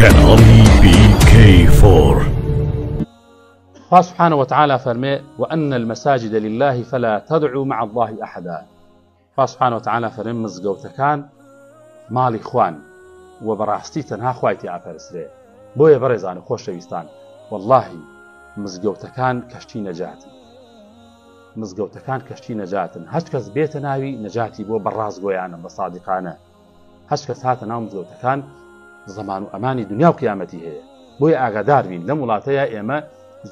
کەناڵی BK4. خوا سبحانه وتعالى فەرمێ وأن المساجد لله فلا تدعوا مع الله أحدا. خوا سبحانه وتعالى فەرمێ مزگەوتەکان ماڵی خوان و بەڕاستی تەنها خوای تیا ئەپەرسترێ. بۆیە بەڕێزان و خۆشەویستان واللهی مزگەوتەکان کەشتی نەجاتن، مزگەوتەکان کەشتی نەجاتن، هەچ کەس بێتە ناوی نەجاتی بۆ بە ڕاستگۆیانە بە سادیقانە. هەچ کەس هاتە ناو مزگەوتەکان زەمان و ئەمانی دنیا و قیامەتی هەیە. بۆیە ئاگادار بین لەم وڵاتەیە ئێمە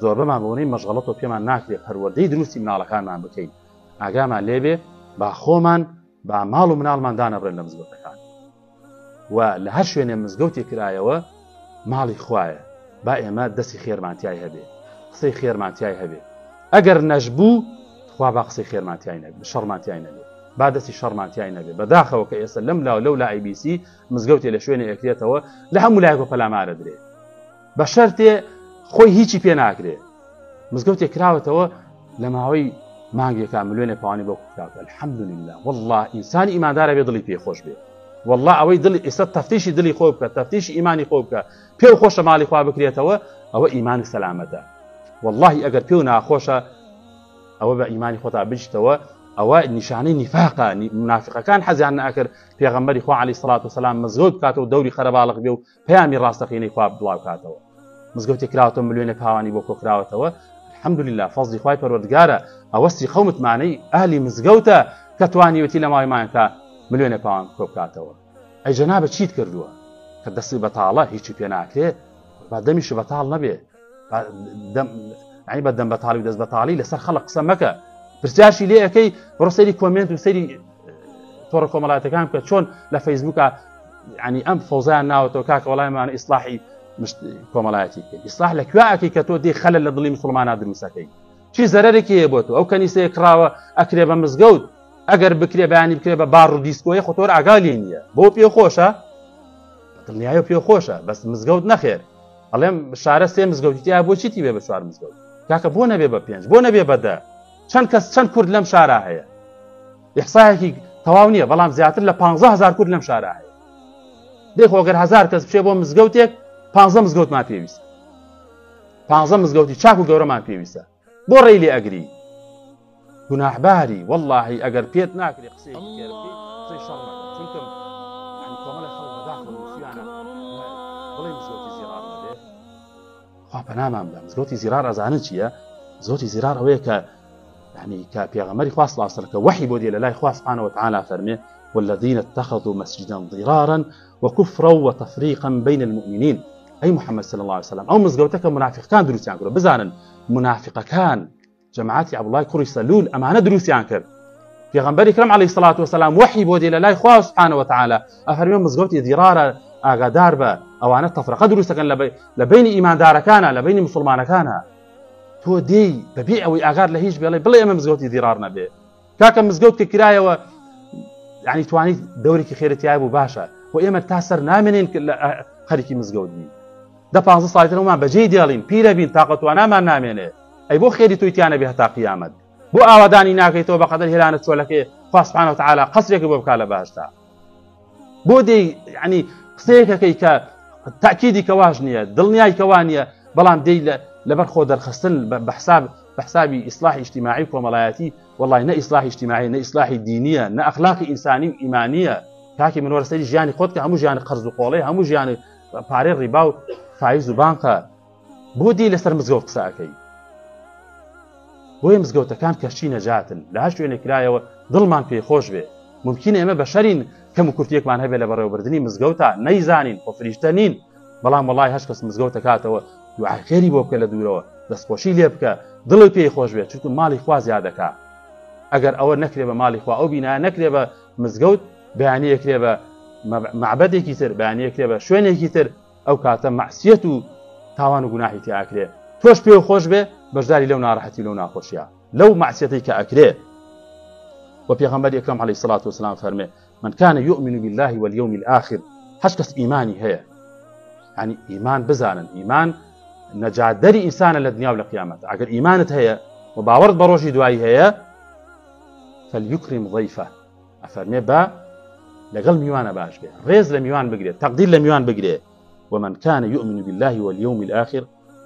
زۆربەمان بەوەی مەشغەڵەتەوە پێمان ناکرێت پەروەردەی دروستی مناڵەکانمان بکەین. ئاگامان لێبێ با خۆمان با ماڵ و مناڵمان دانەبڕێن لە مزگەوتەکان و لە هەر شوێنێ مزگەوتێ کرایەوە ماڵی خوایە با ئێمە دەستی خێرمان تیای هەبێ، قسەی خێرمان تیای هەبێ. ئەگەر نەشبوو تخوا با قسەی خێرمان تیای نەبێ، شەڕمان تیای نەبێ، با دەستی شەڕمان تیای نەبێ. بەداخەوە کە ئێستا لەم لاو لەو لا ئەیبیسی مزگەوتێ لە شوێنێ ئەکرێتەوە لە هەموو لایەکەوە پەلامارە درێ، بە شەرتێ خۆی هیچی پێ ناکرێ. مزگەوتێ کراوەتەوە لە ماوەی مانگێکا ملیۆنێ پاوانی بۆ کراوە. الحمدلله والله ئینسانی ئیماندارە بێ دڵی پێ خۆش بێ. والله ئەوەی دڵی ئێستا تەفتیشی دڵی خۆ بکە، تەفتیشی ئیمانی خۆ بکە، پێ خۆشە ماڵی خوا بکرێتەوە، ئەوە ئیمان و سەلامەتە. واللهی ئەگەر پێ و ناخۆشە ئەوە بە ئیمانی خۆتا بچیتەوە، ئەوە نیشانەی نیفاقە. منافقەکان حەزیان نەئەکرد پێغەمبەری خوا عەلەیهی سڵات وسەلام مزگەوت بکاتەوە دەوری قەرەباڵغ بێ و پەیامی ڕاستەقینەی خوا بڵاو کاتەوە. مزگەوتێک کراوەتەوە ملیۆنێک پاوانی بۆ کۆکراوەتەوە، الحمدلله فەزلی خوای پەروەردگارە. ئەوە سیقە و متمانەی ئەهلی مزگەوتە کە توانیوێتی لە ماوەی مانگەکە ملیۆنێک پاوان کۆ بکاتەوە. ئەی جەنابت چیت کردووە کە دەستی بەتاڵە هیچی پێ ناکرێ؟ با دەمیشی بەتاڵ نەبێ، یعنی بە دەم بەتاڵی و دەست بەتاڵی لەسەر خەڵک قسە مەکە. پرسیارشی لێ ئەەکەی بڕۆ سەیری comment و سەیری تۆڕە کۆمەڵاتەکان بکە، چۆن لە فەیسبووکە ینی ئەم فەوزیان ناوەتەوە کاکە وەڵایمان ئیسلاحی کۆمەڵایەتی بکەین. ئیسلاح لە کوێ ئەکەی کە تۆ دێ خەلەل لە دڵی مسلمانە دروستەکەی؟ چی زەرەرێکی هەیە بۆ تۆ؟ ئەو کەنیسەیە کراوە ئەکرێ بە مزگەوت، ئەگەر بکرێ بەیانی بکرێ بە باڕ و دیسکۆیە، خۆ تۆر ئاگا لێ نییە. بۆ پێ خۆشە؟ دڵنیایە پێ خۆشە، بەس مزگەوت نەخێر. ئەڵێم شارە سێ مزگەوتی تیا، بۆ چیتی بێ بە چوار مزگەوت؟ کاکە بۆ نەبێ بە پێنج، بۆ نەبێ بە 10؟ چەند کەس چەند کورد لەم شارە هەیە؟ ئیحسایەکی تەواو نییە، بەڵام زیاتر لە 15 هزار کورد لەم شارە هەیە. دەی خۆ گەر 1000 کەس بچێ بۆ مزگەوتێک، 15 مزگەوتمان پێویستە، 15 مزگەوتی چاک و گەورەمان پێویستە. بۆ ڕێی لێ ئەگری؟ گوناحباری واللهی. ئەگەر پێت ناکرێ قسەیەکی خێر بکەی، قسەی شەڕ مەکە. چونکە یعنی کۆمەڵی خەڵک بەداخەوە نووسیانە بڵێ مزگەوتی زیرار نەبێ. خوا پەنامان بە مزگەوتی زیرار. ئەزانن چییە مزگەوتی زیرار؟ ئەوەیە کە يعني کە پێغەمبەری خوا صلی الله علیه و سلم کە وحی بۆ دێ لە لای خوا سبحانه وتعالى فەرمێ والذين اتخذوا مسجدا ضرارا وكفرا وتفريقا بين المؤمنين. ئەی محمد صلی الله علیه وسلم، ئەو مزگەوتە کە منافقەکان دروستیان کرد، بزانن منافقەکان جەماعەتی عەبدوڵای کوڕی سەلول ئەمانە دروستیان کرد. پێغەمبەری کرم علیه الصلاة والسلام وحی بۆ دێ لە لای خوا سبحانه وتعالى ئەفەرمێ مزگەوتی ضرارە، ئاگادار بە ئەوانە تەفرەقە دروستەکەن لە بینی ئیماندارەکانە، لە بینی مسلمانەکانە. تۆ دێی بەبێ ئەوەی ئاگار لە هیچ بێڵێ بڵێ ئێمە مزگەوتی ضرار نەبێ. کاکە مزگەوت کە کرایەوە یعنی توانیت دەورێکی خێرەتیای بوو، باشە، و ئێمە تا سەر نامێنین خەریکی مزگەوت بین. 10 15 ساڵی ترمان بەجێی دێڵین، پیرە بین، تاقەتوانامان نامێنێ. ئەی بۆ خێری تۆی تیانە بێ هەتا قیامەت؟ بۆ ئاوادانی ناکەیتەوە بەقەدەر هێلانە چۆلەکەی خوا سبحانه وتعالى قەسرێکی بۆ بکا لە بەهەشتا؟ بۆ دێی یعنی قسەیەکەکەی کە تاکیدی کە واش نییە، دڵنیای کە وا نییە، بەڵام دێی لەبەر خۆ دەرخستن بە حسابی ئیسلاحی ئیجتیماعی و کۆمەڵایەتی. وەڵای نە ئیسلاحی ئیجتیماعی، نە ئیسلاحی دینیە، نە ئەخلاقی ئینسانی و ئیمانیە. کاکی من وەرە سەری ژیانی خۆت کە هەموو ژیانی قەرز و قۆڵەی، هەموو ژیانی پارەی ڕیبا و فایز و بانقە. بۆ دێی لەسەر مزگەوت قسە ئەکەی؟ بۆیە مزگەوتەکان کەشتی نەجاتن، لە هەر شوێنێک کرایەوە دڵمان پێی خۆش بێ. ممکنە ئێمە بەشەرین، کەم و کورتیەکمان هەبێ لە بەڕێوەبردنی مزگەوتا، نەیزانین، خۆ فریشتە نین. بەڵام وەڵای هەش کەس مزگەوتە کاتەوە دوعای خێری بۆ بکە، لە دوورەوە دەستخۆشی لێ بکە، دڵی پێی خۆش بێت، چونکە ماڵی خوا زیادەکا. ئەگەر ئەوە نەکرێ بە ماڵی خوا، ئەو بینایە نەکرێ بە مزگەوت، بەیانی ئەکرێ بە مەعبەدێکی تر، بەیانی ئەکرێ بە شوێنێکی تر. ئەو کاتە مەعسیەت و تاوان و گوناحی تیا ئەکرێ. تۆش پێ خۆش بێ بەشداری لەو ناڕەحەتی لەو ناخۆشیە لەو مەعسیەتەی کە ئەکرێ. و پێغەمبەری ئەکرەم عەلەیهی سڵات وسلام فەرمێ من كان يؤمن بالله واليوم الآخر، هەچ کەس ئیمانی هەیە، یعنی ئیمان بزانن ئیمان نەجاتدەری ئینسانە لە دنیا و لە قیامەت. ئەگەر ئیمانت هەیە و باوەڕت بە ڕۆژی دوایی هەیە، فليكرم ضيفه، ئەفەرمێ بە لەگەڵ میوانە باش بێ، ڕێز لە میوان بگرێت، تەقدیر لە میوان بگرێ. ومن كان يؤمن بالله واليوم الآخر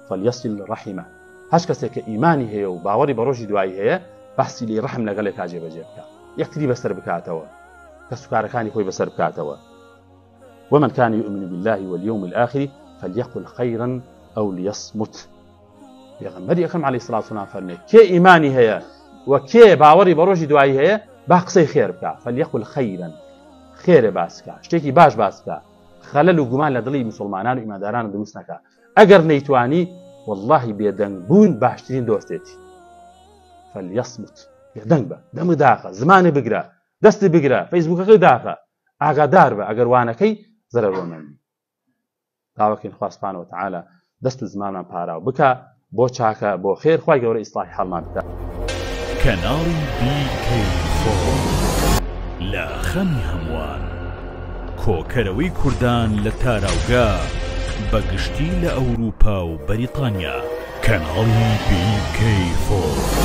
فليصل رحمه هەچ کەسێک کە ئیمانی هەیە و باوەڕی بە ڕۆژی دوایی هەیە بەحسی لی ڕەحم لەگەڵێکا جێبەجێ بکە یەکتری بەسەر بکاتەوە کەسوکارەکانی خۆی بەسەر بکاتەوە ومن كان يؤمن بالله واليوم الآخر فليقل خيرا أو ليصمت پێغەمبەری ئەکرەم عەلەیهی سڵات وسلام فەرمێ کێ ئیمانی هەیە و کێ باوەڕی بە ڕۆژی دوایی هەیە با قسەی خێر بکە فلیقل خیرا خێرێ باسکە شتێکی باش باسکە خەلەل و گومان لە دڵی مسلمانان و ئیمانداران دروست نەکە ئەگەر نەیتوانی واللهی بێدەنگ بوون باشترین دۆستێتی فلیصمت بێدەنگ بە دەمت داخە زمانی بگرە دەستی بگرە فەیسبوکەکەی داخە ئاگادار بە ئەگەر وانەکەی زەرەرۆمەندی داواکەین خوا سبحانە وتعالی دەست و زمانمان پاراو بکا بۆ چاکە بۆ خێر خوای گەورە ئیسڵاحی حاڵمان بکا. کەناڵی BK4 لە خەمی هەمووان. کۆکەرەوەی کوردان لە تاراوگە بە گشتی لە ئەوروپا و بەریتانیا. کەناڵی BK4.